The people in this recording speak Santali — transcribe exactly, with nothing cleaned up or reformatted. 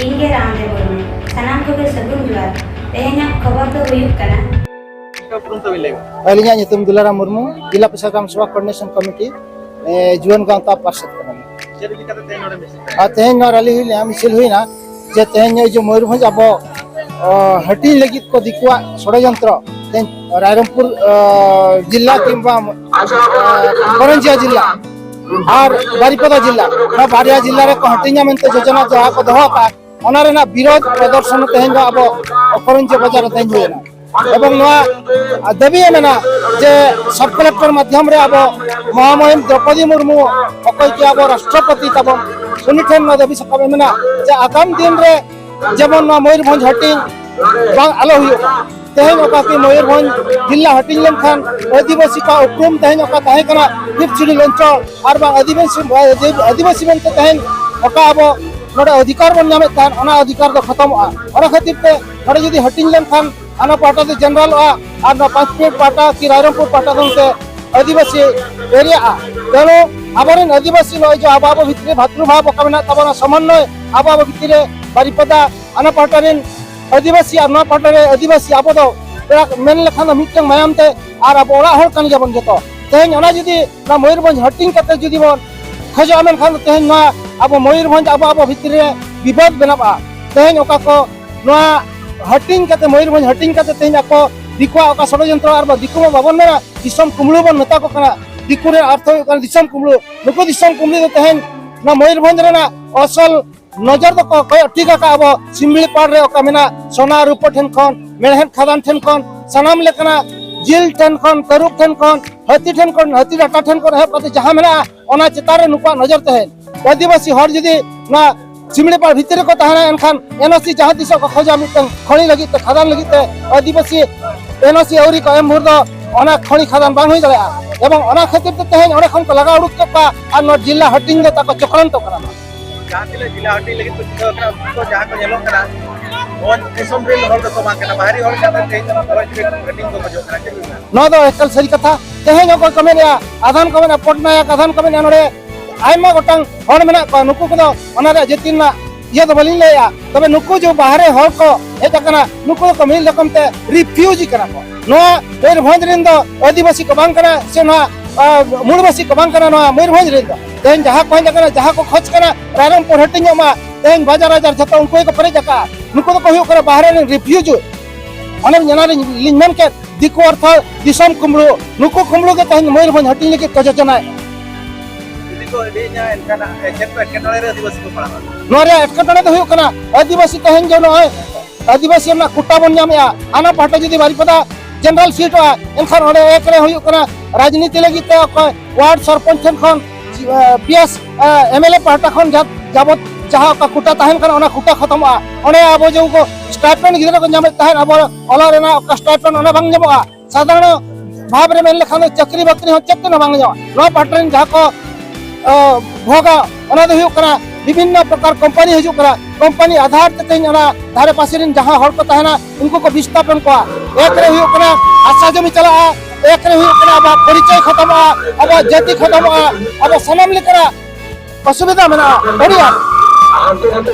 ᱤᱧ ᱜᱮ ᱨᱟᱢᱫᱮᱵ ᱢᱩᱨᱢᱩ᱾ ᱥᱟᱱᱟᱢ ᱠᱚᱜᱮ ᱥᱟᱹᱜᱩᱱ ᱡᱚᱦᱟᱨ᱾ ᱛᱮᱦᱮᱧᱟᱜ ᱠᱷᱚᱵᱚᱨ ᱫᱚ ᱦᱩᱭᱩᱜ ᱠᱟᱱᱟ᱾ ᱩᱯᱨᱩᱢ ᱛᱟᱵᱤᱱ ᱞᱟᱹᱭ ᱵᱮᱱ᱾ ᱟᱹᱞᱤᱧᱟᱜ ᱧᱩᱛᱩᱢ ᱫᱩᱞᱟᱨᱟᱢ ᱢᱩᱨᱢᱩ, ᱡᱮᱞᱟ ᱯᱨᱚᱥᱟᱥᱚᱱ ᱥᱮᱵᱟ ᱠᱳᱚᱨᱰᱤᱱᱮᱥᱚᱱ ᱠᱚᱢᱤᱴᱤ, ᱮ, ᱡᱩᱣᱟᱹᱱ ᱜᱟᱶᱛᱟ ᱯᱟᱨᱥᱮᱛ ᱠᱟᱱᱟᱞᱤᱧ᱾ ᱪᱮᱫ ᱤᱫᱤ ᱠᱟᱛᱮ ᱛᱮᱦᱮᱧ ᱱᱚᱰᱮ ᱢᱤᱥᱤᱞ ᱛᱟᱦᱮᱸ ᱟᱨ ᱠᱟᱱᱟ? ᱛᱮᱦᱮᱧ ᱱᱚᱣᱟ ᱨᱟᱞᱤ ᱦᱩᱭ ᱞᱮᱱᱟ, ᱢᱤᱥᱤᱞ ᱦᱩᱭᱱᱟ, ᱡᱮ ᱛᱮᱦᱮᱧ ᱱᱚᱜᱼᱚᱭ ᱡᱮ ᱢᱚᱭᱩᱨᱵᱷᱚᱸᱡᱽ ᱟᱵᱚ, ᱚ, ᱦᱟᱹᱴᱤᱧ ᱞᱟᱹᱜᱤᱫ ᱠᱚ ᱫᱤᱠᱩᱣᱟᱜ ᱥᱚᱲᱚᱡᱚᱱᱛᱨᱚ, ᱛᱮᱦᱮᱧ ᱨᱟᱭᱨᱚᱝᱯᱩᱨ, ᱚ, ᱡᱤᱞᱟ ᱠᱤᱝᱵᱟ, ᱚ, ᱠᱚᱨᱚᱧᱡᱤᱭᱟ ᱡᱤᱞᱟ ᱟᱨ ᱵᱟᱨᱤᱯᱟᱫᱟ ᱡᱤᱞᱟ, ᱱᱚᱣᱟ ᱵᱟᱨᱭᱟ ᱡᱤᱞᱟ ᱨᱮᱠᱚ ᱦᱟᱹᱴᱤᱧᱟ ᱢᱮᱱᱛᱮ ᱡᱳᱡᱚᱱᱟ ᱡᱟᱦᱟᱸ ᱠᱚ ᱫᱚᱦᱚ ᱟᱠᱟᱫ, ᱚᱱᱟ ᱨᱮᱱᱟᱜ ᱵᱤᱨᱳᱫᱷ ᱯᱨᱚᱫᱚᱨᱥᱚᱱ ᱛᱮᱦᱮᱧ ᱫᱚ ᱟᱵᱚ ᱠᱚᱨᱚᱧᱡᱤᱭᱟ ᱵᱟᱡᱟᱨ ᱨᱮ ᱛᱮᱦᱮᱧ ᱦᱩᱭᱮᱱᱟ᱾ ᱮᱵᱚᱝ ᱱᱚᱣᱟ ᱫᱟᱹᱵᱤ ᱮ ᱢᱮᱱᱟ ᱡᱮ ᱥᱟᱵ ᱠᱚᱞᱮᱠᱴᱚᱨ ᱢᱟᱫᱽᱫᱷᱚᱢ ᱨᱮ ᱟᱵᱚ ᱢᱚᱦᱟᱢᱚᱦᱤᱢ ᱫᱨᱚᱯᱚᱫᱤ ᱢᱩᱨᱢᱩ, ᱚᱠᱚᱭ ᱪᱮ ᱟᱵᱚ ᱨᱟᱥᱴᱨᱚᱯᱚᱛᱤ ᱛᱟᱵᱚᱱ, ᱩᱱᱤ ᱴᱷᱮᱱ ᱱᱚᱣᱟ ᱫᱟᱹᱵᱤ ᱥᱟᱠᱟᱢ ᱮ ᱢᱮᱱᱟ ᱡᱮ ᱟᱜᱟᱢ ᱫᱤᱱ ᱨᱮ ᱡᱮᱢᱚᱱ ᱱᱚᱣᱟ ᱢᱚᱭᱩᱨᱵᱷᱚᱸᱡᱽ ᱦᱟᱹᱴᱤᱧ ᱵᱟᱝ ᱟᱞᱚ ᱦᱩᱭᱩᱜ ᱢᱟ᱾ ᱛᱮᱦᱮᱧ ᱚᱠᱟ ᱠᱤ ᱢᱚᱭᱩᱨᱵᱷᱚᱸᱡᱽ ᱡᱤᱞᱟ ᱦᱟᱹᱴᱤᱧ ᱞᱮᱱᱠᱷᱟᱱ ᱟᱹᱫᱤᱵᱟᱹᱥᱤ ᱠᱚᱣᱟᱜ ᱩᱯᱨᱩᱢ ᱛᱮᱦᱮᱧ ᱚᱠᱟ ᱛᱟᱦᱮᱸ ᱠᱟᱱᱟ ᱯᱷᱤᱯᱛᱷ ᱥᱤᱰᱩᱞ ᱚᱧᱪᱚᱞ ᱟᱨ ᱵᱟᱝ ᱟᱹᱫᱤᱵᱟᱹᱥᱤ, ᱟᱹᱫᱤᱵᱟᱹᱥᱤ ᱢᱮᱱᱛᱮ ᱛᱮᱦᱮᱧ ᱚᱠᱟ ᱟᱵᱚ ᱱᱚᱰᱮ ᱚᱫᱷᱤᱠᱟᱨ ᱵᱚᱱ ᱧᱟᱢᱮᱫ ᱛᱟᱦᱮᱸᱫ, ᱚᱱᱟ ᱚᱫᱷᱤᱠᱟᱨ ᱫᱚ ᱠᱷᱚᱛᱚᱢᱚᱜᱼᱟ᱾ ᱚᱱᱟ ᱠᱷᱟᱹᱛᱤᱨ ᱛᱮ ᱱᱚᱰᱮ ᱡᱩᱫᱤ ᱦᱟᱹᱴᱤᱧ ᱞᱮᱱᱠᱷᱟᱱ ᱦᱟᱱᱟ ᱯᱟᱦᱴᱟ ᱫᱚ ᱡᱮᱱᱟᱨᱟᱞᱚᱜᱼᱟ ᱟᱨ ᱱᱚᱣᱟ ᱯᱟᱸᱪᱯᱤᱲ ᱯᱟᱦᱴᱟ ᱠᱤ ᱨᱟᱭᱨᱚᱝᱯᱩᱨ ᱯᱟᱦᱴᱟ ᱫᱚ ᱚᱱᱛᱮ ᱟᱹᱫᱤᱵᱟᱹᱥᱤ ᱮᱨᱤᱭᱟᱜᱼᱟ᱾ ᱛᱮᱱᱩ ᱟᱵᱚᱨᱮᱱ ᱟᱹᱫᱤᱵᱟᱹᱥᱤ ᱱᱚᱜᱼᱚᱭ ᱡᱮ ᱟᱵᱚ, ᱟᱵᱚ ᱵᱷᱤᱛᱨᱤ ᱨᱮ ᱵᱷᱟᱛᱨᱩᱵᱷᱟᱵ ᱚᱠᱟ ᱢᱮᱱᱟᱜ ᱛᱟᱵᱚᱱᱟ, ᱥᱚᱢᱚᱱᱱᱚᱭ ᱟᱵᱚ, ᱟᱵᱚ ᱵᱷᱤᱛᱨᱤ ᱨᱮ ᱵᱟᱨᱤᱯᱟᱫᱟ ᱦᱟᱱᱟ ᱯᱟᱦᱴᱟ ᱨᱮᱱ ᱟᱹᱫᱤᱵᱟᱹᱥᱤ ᱟᱨ ᱱᱚᱣᱟ ᱯᱟᱦᱴᱟ ᱨᱮ ᱟᱹᱫᱤᱵᱟᱹᱥᱤ, ᱟᱵᱚ ᱫᱚ ᱯᱮᱲᱟ ᱢᱮᱱ ᱞᱮᱠᱷᱟᱱ ᱫᱚ ᱢᱤᱫᱴᱟᱝ ᱢᱟᱭᱟᱢ ᱛᱮ ᱟᱨ ᱟᱵᱚ ᱚᱲᱟᱜ ᱦᱚᱲ ᱠᱟᱱ ᱜᱮᱭᱟᱵᱚᱱ ᱡᱚᱛᱚ᱾ ᱛᱮᱦᱮᱧ ᱚᱱᱟ ᱡᱩᱫᱤ ᱱᱚᱣᱟ ᱢᱚᱭᱩᱨᱵᱷᱚᱸᱡᱽ ᱦᱟᱹᱴᱤᱧ ᱠᱟᱛᱮ ᱡᱩᱫᱤ ᱵᱚᱱ ᱠᱷᱚᱡᱚᱜᱼᱟ, ᱢᱮᱱᱠᱷᱟᱱ ᱫᱚ ᱛᱮᱦᱮᱧ ᱱᱚᱣᱟ ᱟᱵᱚ ᱢᱚᱭᱩᱨᱵᱷᱚᱸᱡᱽ ᱟᱵᱚ, ᱟᱵᱚ ᱵᱷᱤᱛᱨᱤ ᱨᱮ ᱵᱤᱵᱟᱹᱫ ᱵᱮᱱᱟᱜᱼᱟ᱾ ᱛᱮᱦᱮᱧ ᱚᱠᱟ ᱠᱚ ᱱᱚᱣᱟ ᱦᱟᱹᱴᱤᱧ ᱠᱟᱛᱮ, ᱢᱚᱭᱩᱨᱵᱷᱚᱸᱡᱽ ᱦᱟᱹᱴᱤᱧ ᱠᱟᱛᱮ ᱛᱮᱦᱮᱧ ᱟᱠᱚ ᱫᱤᱠᱩᱣᱟᱜ ᱚᱠᱟ ᱥᱚᱲᱚᱡᱚᱱᱛᱨᱚ, ᱟᱨ ᱵᱟ ᱫᱤᱠᱩ ᱢᱟ ᱵᱟᱵᱚᱱ ᱢᱮᱱᱟ, ᱫᱤᱥᱚᱢ ᱠᱩᱢᱵᱽᱲᱩ ᱵᱚᱱ ᱢᱮᱛᱟ ᱠᱚ ᱠᱟᱱᱟ᱾ ᱫᱤᱠᱩ ᱨᱮᱱᱟᱜ ᱚᱨᱛᱷᱚ ᱦᱩᱭᱩᱜ ᱠᱟᱱᱟ ᱫᱤᱥᱚᱢ ᱠᱩᱢᱵᱽᱲᱩ᱾ ᱱᱩᱠᱩ ᱫᱤᱥᱚᱢ ᱠᱩᱢᱵᱽᱲᱩ ᱫᱚ ᱛᱮᱦᱮᱧ ᱱᱚᱣᱟ ᱢᱚᱭᱩᱨᱵᱷᱚᱸᱡᱽ ᱨᱮᱱᱟᱜ ᱚᱥᱚᱞ ᱱᱚᱡᱚᱨ ᱫᱚᱠᱚ ᱠᱚᱭᱚᱜ ᱴᱷᱤᱠ ᱟᱠᱟᱫ ᱟᱵᱚ ᱥᱤᱢᱞᱤᱯᱟᱲ ᱨᱮ ᱚᱠᱟ ᱢᱮᱱᱟᱜ ᱥᱚᱱᱟ ᱨᱩᱯᱟᱹ ᱴᱷᱮᱱ ᱠᱷᱚᱱ, ᱢᱮᱬᱦᱮᱫ ᱠᱷᱟᱫᱟᱱ ᱴᱷᱮᱱ ᱠᱷᱚᱱ, ᱥᱟᱱᱟᱢ ᱞᱮᱠᱟᱱᱟᱜ ᱡᱤᱞ ᱴᱷᱮᱱ ᱠᱷᱚᱱ, ᱛᱟᱹᱨᱩᱵ ᱴᱷᱮᱱ ᱠᱷᱚᱱ, ᱦᱟᱹᱛᱤ ᱴᱷᱮᱱ ᱠᱷᱚᱱ, ᱦᱟᱹᱛᱤ ᱰᱟᱴᱟ ᱴᱷᱮᱱ ᱠᱷᱚᱱ ᱮᱦᱚᱵ ᱠᱟᱛᱮ ᱡᱟᱦᱟᱸ ᱢᱮᱱᱟᱜᱼᱟ, ᱚᱱᱟ ᱪᱮᱛᱟᱱ ᱨᱮ ᱱᱩᱠᱩᱣᱟᱜ ᱱᱚᱡᱚᱨ ᱛᱟᱦᱮᱱ᱾ ᱟᱹᱫᱤᱵᱟᱹᱥᱤ ᱦᱚᱲ ᱡᱩᱫᱤ ᱱᱚᱣᱟ ᱥᱤᱢᱞᱤᱯᱟᱲ ᱵᱷᱤᱛᱤᱨ ᱨᱮᱠᱚ ᱛᱟᱦᱮᱱᱟ, ᱮᱱᱠᱷᱟᱱ ᱮᱱ ᱳ ᱥᱤ ᱡᱟᱦᱟᱸ ᱛᱤᱥᱚᱜ ᱠᱚ ᱠᱷᱚᱡᱟ ᱢᱤᱫᱴᱟᱝ ᱠᱷᱚᱱᱤ ᱞᱟᱹᱜᱤᱫ ᱛᱮ, ᱠᱷᱟᱫᱟᱱ ᱞᱟᱹᱜᱤᱫ ᱛᱮ, ᱟᱹᱫᱤᱵᱟᱹᱥᱤ ᱮᱱ ᱳ ᱥᱤ ᱟᱹᱣᱨᱤ ᱠᱚ ᱮᱢ ᱵᱷᱳᱨ ᱫᱚ ᱚᱱᱟ ᱠᱷᱚᱱᱤ ᱠᱷᱟᱫᱟᱱ ᱵᱟᱝ ᱦᱩᱭ ᱫᱟᱲᱮᱭᱟᱜᱼᱟ᱾ ᱮᱵᱚᱝ ᱚᱱᱟ ᱠᱷᱟᱹᱛᱤᱨ ᱛᱮ ᱛᱮᱦᱮᱧ ᱚᱸᱰᱮ ᱠᱷᱚᱱ ᱠᱚ ᱞᱟᱜᱟ ᱩᱰᱩᱠ ᱠᱮᱫ ᱠᱚᱣᱟ ᱟᱨ ᱱᱚᱣᱟ ᱡᱤᱞᱟ ᱦᱟᱹᱴᱤᱧ ᱫᱚ ᱛᱟᱠᱚ ᱪᱚᱠᱨᱟᱱᱛᱚ ᱠᱟᱱᱟ᱾ ᱡᱟᱦᱟᱸ ᱛᱤᱱᱟᱹᱜ ᱡᱤᱞᱟ ᱦᱟᱹᱴᱤᱧ ᱞᱟᱹᱜᱤᱫ ᱠᱚ ᱪᱷᱩᱴᱟᱹᱣ ᱠᱟᱱᱟ, ᱩᱱᱠᱩ ᱫᱚ ᱡᱟᱦᱟᱸ ᱠᱚ ᱧᱮᱞᱚᱜ ᱠᱟᱱᱟ, ᱱᱚᱣᱟ ᱫᱤᱥᱚᱢ ᱨᱮᱱ ᱦᱚᱲ ᱫᱚᱠᱚ ᱵᱟᱝ ᱠᱟᱱᱟ, ᱵᱟᱦᱨᱮ ᱦᱚᱲ ᱠᱟᱱᱟ, ᱛᱮᱦᱮᱧ ᱫᱚ ᱱᱚᱣᱟ ᱠᱚᱨᱮ ᱦᱟᱹᱴᱤᱧ ᱠᱚ ᱠᱷᱚᱡᱚᱜ ᱠᱟᱱᱟ᱾ ᱪᱮᱫ ᱵᱤᱱ ᱢᱮᱱᱟ? ᱱᱚᱣᱟ ᱫᱚ ᱮᱠᱟᱞ ᱥᱟᱹᱨᱤ ᱠᱟᱛᱷᱟ᱾ ᱛᱮᱦᱮᱧ ᱚᱠᱚᱭ ᱠᱚ ᱢᱮᱱᱮᱫᱼᱟ, ᱟᱫᱷᱟᱱ ᱠᱚ ᱢᱮᱱᱮᱫᱼᱟ ᱯᱚᱴᱱᱟᱭᱚᱠ, ᱟᱫᱷᱟᱱ ᱠᱚ ᱢᱮᱱᱮᱫᱼᱟ ᱱᱚᱰᱮ ᱟᱭᱢᱟ ᱜᱚᱴᱟᱝ ᱦᱚᱲ ᱢᱮᱱᱟᱜ ᱠᱚᱣᱟ, ᱱᱩᱠᱩ ᱠᱚᱫᱚ ᱚᱱᱟ ᱨᱮᱭᱟᱜ ᱡᱟᱹᱛᱤ ᱨᱮᱱᱟᱜ ᱤᱭᱟᱹ ᱫᱚ ᱵᱟᱹᱞᱤᱧ ᱞᱟᱹᱭᱟ, ᱛᱚᱵᱮ ᱱᱩᱠᱩ ᱡᱮ ᱵᱟᱦᱨᱮ ᱦᱚᱲ ᱠᱚ ᱦᱮᱡ ᱟᱠᱟᱱᱟ, ᱱᱩᱠᱩ ᱫᱚᱠᱚ ᱢᱤᱫ ᱨᱚᱠᱚᱢ ᱛᱮ ᱨᱤᱯᱷᱤᱭᱩᱡᱤ ᱠᱟᱱᱟ ᱠᱚ᱾ ᱱᱚᱣᱟ ᱢᱚᱭᱩᱨᱵᱷᱚᱸᱡᱽ ᱨᱮᱱ ᱫᱚ ᱟᱹᱫᱤᱵᱟᱹᱥᱤ ᱠᱚ ᱵᱟᱝ ᱠᱟᱱᱟ, ᱥᱮ ᱱᱚᱣᱟ, ᱟ, ᱢᱩᱲᱵᱟᱹᱥᱤ ᱠᱚ ᱵᱟᱝ ᱠᱟᱱᱟ ᱱᱚᱣᱟ ᱢᱚᱭᱩᱨᱵᱷᱚᱸᱡᱽ ᱨᱮᱱ ᱫᱚ᱾ ᱛᱮᱦᱮᱧ ᱡᱟᱦᱟᱸ ᱠᱚ ᱦᱮᱡ ᱟᱠᱟᱱᱟ, ᱡᱟᱦᱟᱸ ᱠᱚ ᱠᱷᱚᱡᱽ ᱠᱟᱱᱟ, ᱨᱟᱭᱨᱚᱝᱯᱩᱨ ᱦᱟᱹᱴᱤᱧᱚᱜ ᱢᱟ, ᱛᱮᱦᱮᱧ ᱵᱟᱡᱟᱨ ᱟᱡᱟᱨ ᱡᱷᱚᱛᱚ ᱩᱱᱠᱩ ᱜᱮᱠᱚ ᱯᱮᱨᱮᱡ ᱟᱠᱟᱫᱼᱟ᱾ ᱱᱩᱠᱩ ᱫᱚᱠᱚ ᱦᱩᱭᱩᱜ ᱠᱟᱱᱟ ᱵᱟᱦᱨᱮ ᱨᱮᱱ ᱨᱤᱯᱷᱤᱭᱩᱡᱤ᱾ ᱚᱱᱮ ᱧᱮᱞᱟ ᱞᱤᱧ, ᱞᱤᱧ ᱢᱮᱱ ᱠᱮᱫ, ᱫᱤᱠᱩ ᱚᱨᱛᱷᱟᱛ ᱫᱤᱥᱚᱢ ᱠᱩᱢᱵᱽᱲᱩ, ᱱᱩᱠᱩ ᱠᱩᱢᱵᱽᱲᱩ ᱜᱮ ᱛᱮᱦᱮᱧ ᱢᱚᱭᱩᱨᱵᱷᱚᱸᱡᱽ ᱦᱟᱹᱴᱤᱧ ᱞᱟᱹᱜᱤᱫ ᱠᱚ ᱡᱳᱡᱚᱱᱟᱭᱮᱫᱼᱟ᱾ ᱡᱩᱫᱤ ᱠᱚ ᱤᱫᱤᱭᱮᱫᱼᱟ, ᱮᱱᱠᱷᱟᱱ ᱪᱮᱫ ᱠᱚ ᱮᱴᱠᱮᱴᱚᱬᱮ ᱨᱮ ᱟᱹᱫᱤᱵᱟᱹᱥᱤ ᱠᱚ ᱯᱟᱲᱟᱜᱼᱟ? ᱱᱚᱣᱟ ᱨᱮᱭᱟᱜ ᱮᱴᱠᱮᱴᱚᱬᱮ ᱫᱚ ᱦᱩᱭᱩᱜ ᱠᱟᱱᱟ, ᱟᱹᱫᱤᱵᱟᱹᱥᱤ ᱛᱮᱦᱮᱧ ᱡᱮ ᱱᱚᱜᱼᱚᱭ ᱟᱹᱫᱤᱵᱟᱹᱥᱤ ᱨᱮᱱᱟᱜ ᱠᱳᱴᱟ ᱵᱚᱱ ᱧᱟᱢᱮᱫᱼᱟ, ᱦᱟᱱᱟ ᱯᱟᱦᱴᱟ ᱡᱩᱫᱤ ᱵᱟᱨᱤᱯᱟᱫᱟ ᱡᱮᱱᱟᱨᱮᱞ ᱥᱤᱴᱚᱜᱼᱟ, ᱮᱱᱠᱷᱟᱱ ᱚᱸᱰᱮ ᱮᱠ ᱨᱮ ᱦᱩᱭᱩᱜ ᱠᱟᱱᱟ ᱨᱟᱡᱽᱱᱤᱛᱤ ᱞᱟᱹᱜᱤᱫ ᱛᱮ ᱚᱠᱚᱭ ᱣᱟᱨᱰ ᱥᱚᱨᱯᱚᱧᱪ ᱴᱷᱮᱱ ᱠᱷᱚᱱ, P S, M L A ᱯᱟᱦᱴᱟ ᱠᱷᱚᱱ ᱡᱟ-, ᱡᱟᱵᱚᱛ ᱡᱟᱦᱟᱸ ᱚᱠᱟ ᱠᱳᱴᱟ ᱛᱟᱦᱮᱱ ᱠᱟᱱᱟ, ᱚᱱᱟ ᱠᱳᱴᱟ ᱠᱷᱚᱛᱚᱢᱚᱜᱼᱟ᱾ ᱚᱸᱰᱮ ᱟᱵᱚ ᱡᱮ ᱩᱱᱠᱩ ᱥᱴᱟᱭᱯᱮᱱᱰ ᱜᱤᱫᱽᱨᱟᱹ ᱠᱚ ᱧᱟᱢᱮᱫ ᱛᱟᱦᱮᱸᱫ, ᱟᱵᱚ ᱚᱞᱚᱜ ᱨᱮᱱᱟᱜ ᱚᱠᱟ ᱥᱴᱟᱭᱯᱮᱱᱰ, ᱚᱱᱟ ᱵᱟᱝ ᱧᱟᱢᱚᱜᱼᱟ᱾ ᱥᱟᱫᱷᱟᱨᱚᱱ ᱵᱷᱟᱵᱽ ᱨᱮ ᱢᱮᱱ ᱞᱮᱠᱷᱟᱱ ᱫᱚ ᱪᱟᱹᱠᱨᱤ ᱵᱟᱹᱠᱨᱤ ᱦᱚᱸ ᱪᱮᱫ ᱛᱮᱦᱚᱸ ᱵᱟᱝ ᱧᱟᱢᱚᱜᱼᱟ᱾ ᱱᱚᱣᱟ ᱯᱟᱦᱴᱟ ᱨᱮᱱ ᱡᱟᱦᱟᱸ ᱠᱚ, ᱟ, ᱵᱷᱳᱜᱟ, ᱚᱱᱟ ᱫᱚ ᱦᱩᱭᱩᱜ ᱠᱟᱱᱟ ᱵᱤᱵᱷᱤᱱᱱᱚ ᱯᱨᱚᱠᱟᱨ ᱠᱳᱢᱯᱟᱱᱤ ᱦᱤᱡᱩᱜ ᱠᱟᱱᱟ᱾ ᱠᱳᱢᱯᱟᱱᱤ ᱟᱫᱷᱟᱨ ᱛᱮ ᱛᱮᱦᱮᱧ ᱚᱱᱟ ᱫᱷᱟᱨᱮ ᱯᱟᱥᱮ ᱨᱮᱱ ᱡᱟᱦᱟᱸ ᱦᱚᱲ ᱠᱚ ᱛᱟᱦᱮᱱᱟ, ᱩᱱᱠᱩ ᱠᱚ ᱵᱤᱥᱛᱷᱟᱯᱚᱱ ᱠᱚᱣᱟ᱾ ᱮᱠ ᱨᱮ ᱦᱩᱭᱩᱜ ᱠᱟᱱᱟ ᱦᱟᱥᱟ ᱡᱚᱢᱤ ᱪᱟᱞᱟᱜᱼᱟ, ᱮᱠ ᱨᱮ ᱦᱩᱭᱩᱜ ᱠᱟᱱᱟ ᱟᱵᱚᱣᱟᱜ ᱯᱚᱨᱤᱪᱚᱭ ᱠᱷᱚᱛᱚᱢᱚᱜᱼᱟ, ᱟᱵᱚᱣᱟᱜ ᱡᱟᱹᱛᱤ ᱠᱷᱚᱛᱚᱢᱚᱜᱼᱟ, ᱟᱵᱚ ᱥᱟᱱᱟᱢ ᱞᱮᱠᱟᱱᱟᱜ ᱚᱥᱩᱵᱤᱫᱷᱟ ᱢᱮᱱᱟᱜᱼᱟ᱾ ᱟᱹᱰᱤ ᱟᱸᱴ᱾